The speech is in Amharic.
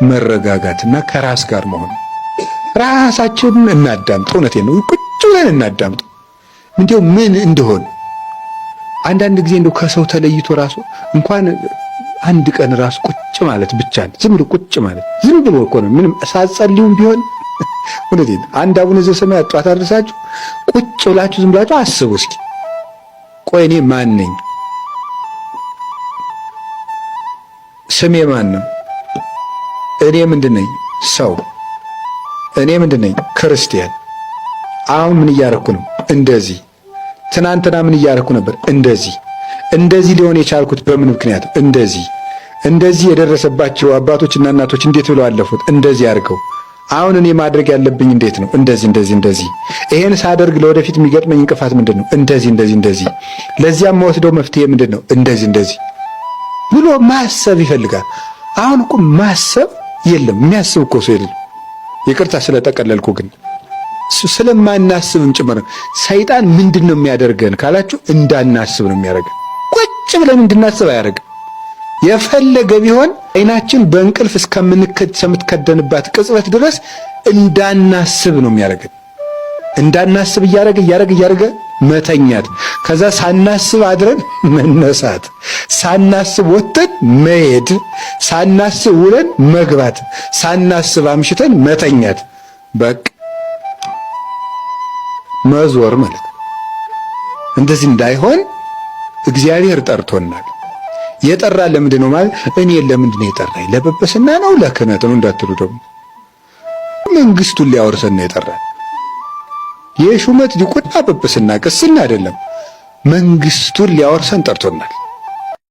መረጋጋትና ከራስ ጋር መሆን። ራሳችንን እናዳምጥ። እውነቴን ነው። ቁጭ ብለን እናዳምጥ። እንዲያው ምን እንደሆን አንዳንድ ጊዜ እንደው ከሰው ተለይቶ ራሱ እንኳን አንድ ቀን ራሱ ቁጭ ማለት ብቻ ዝም ብሎ ቁጭ ማለት ዝም ብሎ እኮ ነው። ምንም ሳትጸልዩም ቢሆን እውነቴን አንድ አቡነ ዘበሰማያት ጧት አድርሳችሁ ቁጭ ብላችሁ ዝም ብላችሁ አስቡ እስኪ። ቆይ እኔ ማን ነኝ? ስሜ ማን ነው? እኔ ምንድን ነኝ? ሰው። እኔ ምንድን ነኝ? ክርስቲያን። አሁን ምን እያረኩ ነው? እንደዚህ። ትናንትና ምን እያረኩ ነበር? እንደዚህ። እንደዚህ ሊሆን የቻልኩት በምን ምክንያት? እንደዚህ። እንደዚህ የደረሰባቸው አባቶችና እናቶች እንዴት ብለው አለፉት? እንደዚህ አድርገው። አሁን እኔ ማድረግ ያለብኝ እንዴት ነው? እንደዚህ እንደዚህ እንደዚህ። ይሄን ሳደርግ ለወደፊት የሚገጥመኝ እንቅፋት ምንድን ነው? እንደዚህ እንደዚህ እንደዚህ። ለዚያም መወስደው መፍትሄ ምንድን ነው? እንደዚህ እንደዚህ ብሎ ማሰብ ይፈልጋል። አሁን እኮ ማሰብ የለም። የሚያስብ እኮ ሰው የለም። ይቅርታ ስለጠቀለልኩ ግን ስለማናስብም ጭምር ሰይጣን ምንድን ነው የሚያደርገን ካላችሁ እንዳናስብ ነው የሚያደርገን። ቁጭ ብለን እንድናስብ አያደርግም። የፈለገ ቢሆን አይናችን በእንቅልፍ እስከምትከደንባት ቅጽበት ድረስ እንዳናስብ ነው የሚያደርገን። እንዳናስብ እያደረገ እያደረገ እያደረገ መተኛት፣ ከዛ ሳናስብ አድረን መነሳት፣ ሳናስብ ወጥተን መሄድ፣ ሳናስብ ውለን መግባት፣ ሳናስብ አምሽተን መተኛት፣ በቃ መዞር ማለት ነው። እንደዚህ እንዳይሆን እግዚአብሔር ጠርቶናል። የጠራ ለምንድን ነው ማለት እኔ ለምንድን ነው የጠራኝ? ለጵጵስና ነው ለክህነት ነው እንዳትሉ ደግሞ መንግስቱን ሊያወርሰን ነው የጠራን። የሹመት ዲቁና፣ ጵጵስና፣ ቅስና አይደለም። መንግስቱን ሊያወርሰን ጠርቶናል።